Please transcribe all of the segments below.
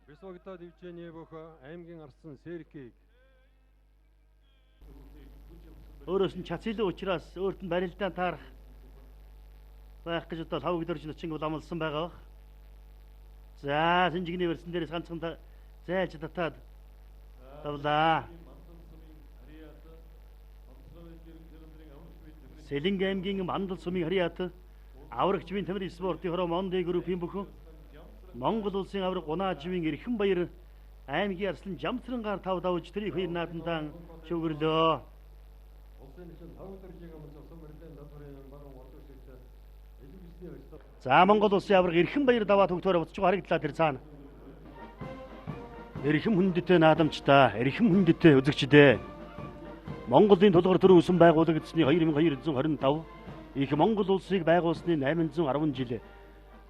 Бисвагта дивчэний бөх аймгийн арсан Сэркийг өөрөөс нь чацилэн учраас өөрт нь барилдаан таарах байх гэж одоо лавг дөрж начин бол амлсан байгаа бах. За сэнжигний барьсан дээрээс ганцхан зайлж татаад давлаа. Сэлэнг аймгийн Мандал сумын Харият аврагчмын тамир спортын хороо Монди группийн бүхэн Монгол улсын авраг Гунаажмын Эрхэн баяр аймгийн арслан Жамцрангаар тав давж тэрийг хоёр наадамдаан шүгэрлөө. За Монгол улсын авраг Эрхэн баяр даваа төгтөөр буцаж харагдлаа тэр цаана. Эрхэм хүндтэй наадамчдаа, эрхэм хүндтэй үзэгчдээ. Монголын тулгар төр үсэн байгуулагдсны 2225 их Монгол улсыг байгуулсны 810 жил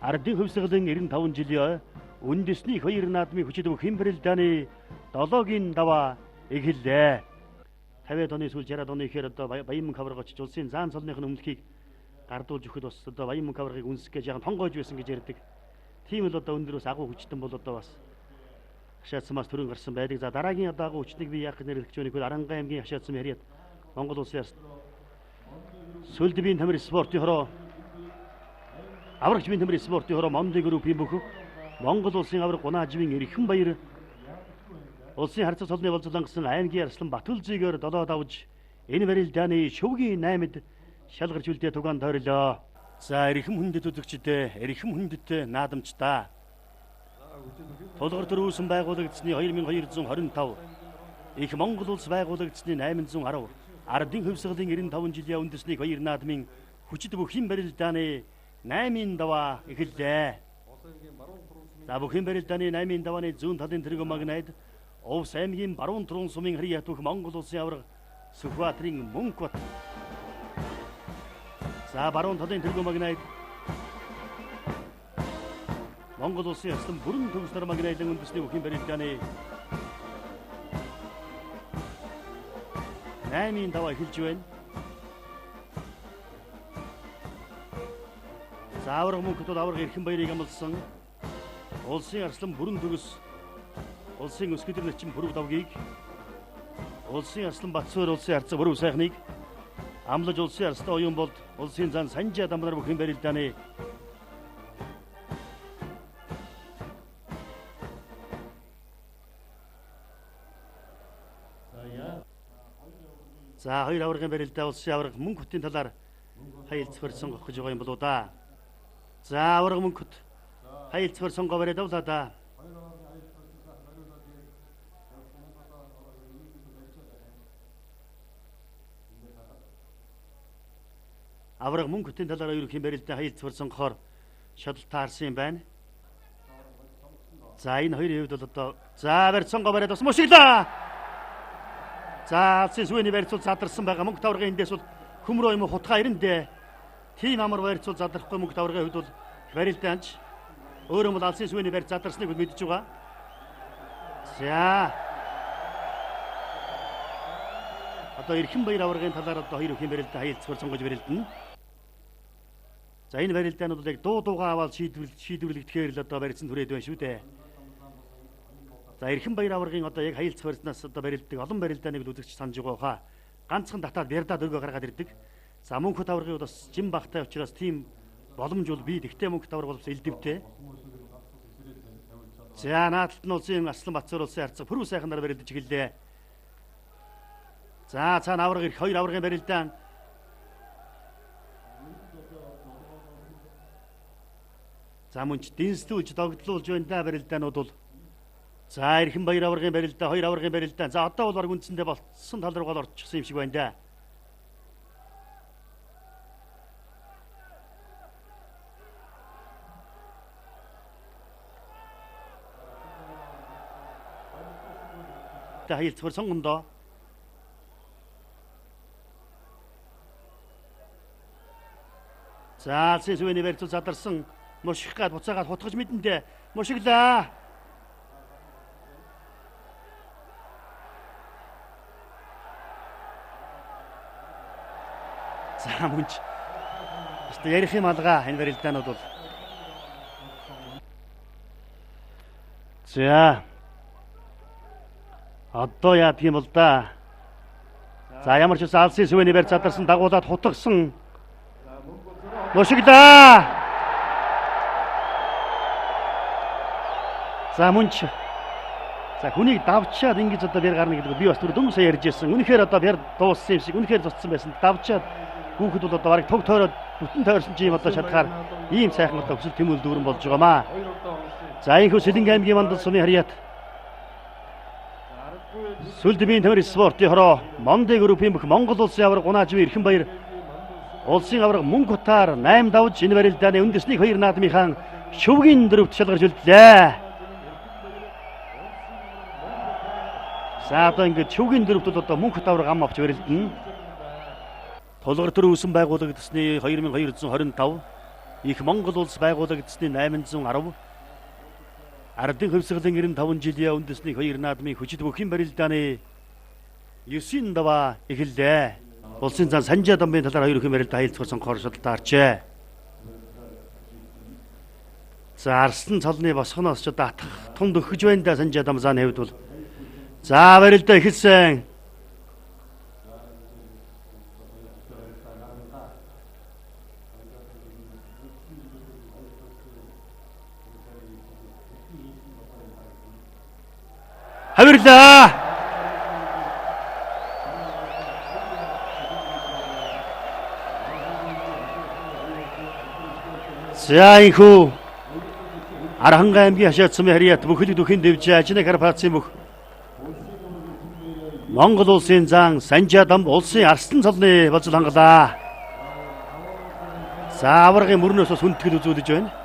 ардын хувьсгалын 95 жилийн үндэсний их хоёр наадмын хүчит бүхэн барилдааны 7-гийн даваа эхэллээ. 50-ад оны сүүл 60-ад оны ихээр одоо Баян мөнх аварга очиж улсын заан цолных нь өмнөхийг гардуулж өгөхөд бас одоо Баян мөнх аваргыг үнсэх гэж яхан тонгойж байсан гэж ярьдаг. Тийм л одоо өндөр бас агуу хүчтэн бол одоо бас хашаацмаас төрөн гарсан байдаг. За дараагийн одоо агуу хүчнийг би яах гэж нэрлэх гэж байна гэвэл Аранга аймгийн хашаацсан яриад Монгол улсын Сүлдбийн тамир спортын хороо аврагчмын тамир спортын хороо Монди группийн бүхэн Монгол улсын авраг Гунаажмын Эрхэн баяр улсын харьцаг цолны болзолон гэсэн аймгийн арслан Батүлзийгээр 7 давж энэ барилдааны шөвгийн 8-д шалгарч үлдээ тугаан тойрлоо. За эрхэм хүндэт үзэгчдээ, эрхэм хүндэттэй наадамчдаа. Тулгар төр үүсэн байгуулагдсны 2225 их Монгол улс байгуулагдсны 810 ардын хувьсгалын 95 жилийн үндэсний хоёр наадмын хүчит бүхийн барилдааны 8-ын даваа эхэллээ. За бүхийн барилдааны 8-ын давааны зүүн талын тэргүүн магнайд Увс аймгийн Баруун Турун сумын Харьяат бүх Монгол улсын авраг Сүхбаатарын Мөнхбат. За баруун талын тэргүүн магнайд Монгол улсын арслан бүрэн төгс нар магнайлан үндэсний бүхийн барилдааны 8-ын даваа эхэлж байна. За авраг Мөнхбат бол авраг Эрхэн баярыг амласан улсын арслан бүрэн төгс улсын өсгөдөр начин пүрэв давгийг улсын арслан Батсуур улсын арцаг бүрөв сайхныг амлаж улсын арслан оюун болд улсын зан Санжаа дамнар бүхэн барилдааны За хоёр аваргын барилдаа улсын аварга Мөнхбатын талаар хаялцвар сонгох гэж байгаа юм болоо да. За аварга Мөнхбат хаялцвар сонгоо бариад авлаа да. Авраг Мөнхбатын талаар ерөнхийн барилдаа хаялцвар сонгохоор шадал таарсан юм байна. За энэ хоёрын хувьд бол одоо за барьцсангоо бариад бас мушиглаа. За алсын сүвэний барьцуул задарсан байгаа. Мөнх тавргын эндээс бол хөмрөө юм уу хутгаа ирэндээ. Тийм амар барьцуул задрахгүй Мөнх тавргын хувьд бол барилдаанч өөрөө бол алсын сүвэний барьц задарсныг бол мэдж байгаа. За одоо Эрхэн баяр аваргын талаар одоо хоёр өхийн барилдаа хаялцвар сонгож барилдана. За энэ барилдаанууд бол яг дуу дуугаа аваад шийдвэрлэгдэхээр л одоо барьцсан түрээд байна шүү дээ. За Эрхэн баяр аваргын одоо яг хаялцах барьцнаас одоо барилддаг олон барилдааныг л үзэгч санаж байгаа хаа. Ганцхан татаад бярдаад өргөө гаргаад ирдэг. За Мөнхбат аваргын хувьд бас жин багтай учраас тийм боломж бол бий. Тэгтээ Мөнхбат аварга бол бас элдвтэй. За наадалт нь улсын Арслан Батсуур улсын арцаг пүрэв сайхнаар барилдаж эхэллээ. За цаана аварга ирэх хоёр аваргын барилдаан За мөн ч дэнслүүлж догдлуулж байна да барилдаанууд бол. За Эрхэн баяр аваргын барилдаа, хоёр аваргын барилдаа. За одоо бол баг үндсэндээ болцсон тал руугаа орчихсон юм шиг байна да. Хаялцвар сонгондоо. За алсын сүвэний барьцуул задарсан муших гад буцаагаад хутгаж мэдэндээ мушиглаа. За мөнч. Өстө ярих юм алгаа энэ барилдаанууд бол. За. Одоо яадаг юм бол да. За ямар ч үсэн алсын сүвэний барь задарсан дагуулад хутгсан. Нушиглаа. За мөн ч за хүнийг давчаад ингэж одоо бэр гарна гэдэг би бас түр дүн сая ярьж ирсэн. Үнэхээр одоо бэр дууссан юм шиг үнэхээр цуцсан байсан. Давчаад хүүхэд бол одоо бараг төв тойроод бүтэн тойрсон чи юм одоо шатгаар ийм сайхан одоо өсөл тэмүүл дүүрэн болж байгаамаа. За энэхүү Сэлэнг аймгийн Мандал сумын харьяат Сүлдмийн тамир спортын хороо Монде группийн бүх Монгол улсын аварга Гунаажмын Эрхэн баяр улсын аварга Мөнхутаар 8 давж энэ барилдааны үндэсний хоёр наадмынхаа шөвгийн дөрөвт шалгарч үлдлээ. За одоо ингээд шөвгийн дөрөвт бол одоо Мөнхут аварга ам авч барилдана. Тулгар төр үүсэн байгуулагдсны 2225, их Монгол улс байгуулагдсны 810, Ардын хувьсгалын 95 жилийн үндэсний хоёр наадмын хүчит бүхийн барилдааны 9-ийн даваа эхэллээ. Улсын зан Санжаа дамбын талаар хоёр хүн барилдаа айлцгаар сонгохоор шалдаа арчээ. За Арслан цолны босгоноос ч одоо атах тунд өгөж байна да Санжаа дам зааны хувьд бол. За барилдаа эхэлсэн. Хавирлаа. За энхүү Архангай аймгийн Хашаад сумын харьяат бүхэл дөхийн дэвжээ Ажина Карпатсын бүх Монгол улсын зан Санжаа дамб улсын Арслан цолны болзол хангалаа. За аваргын мөрнөөс бас хүндэтгэл үзүүлж байна.